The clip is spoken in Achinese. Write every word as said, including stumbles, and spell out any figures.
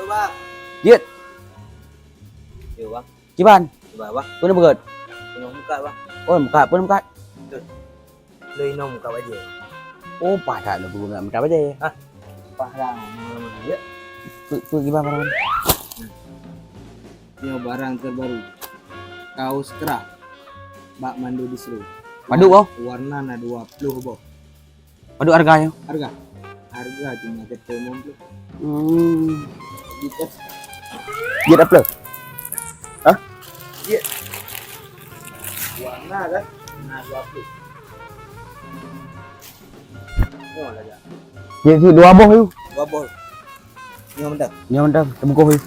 Bang. Jeuet. Yo, Bang. Kiban? Kiban, Bang. Peue na beugöt? Tengok muka, Bang. Oh, muka, peue na muka? Tuh. Lo inong muka bajèe. Oh, padah lo guna muka bajèe. Hah? Padah. Ya. Peue, peue kiban barang? Nyoe barang terbaru. Kaos kerah. Bak Mando Distro. Padum boh? Warna na dua puluh boh. Padum harga nyoe? Harga? Harga cuma seupôt limong ploh. Hmm. Gitu. Jeuet apa? Hah? Jeuet. Warna kan? Na dua puluh. Oh, lah, ya. Jeuet dua boh yuk. Dua boh. Nyoe mantap. Nyoe mantap, teubungkus yuk.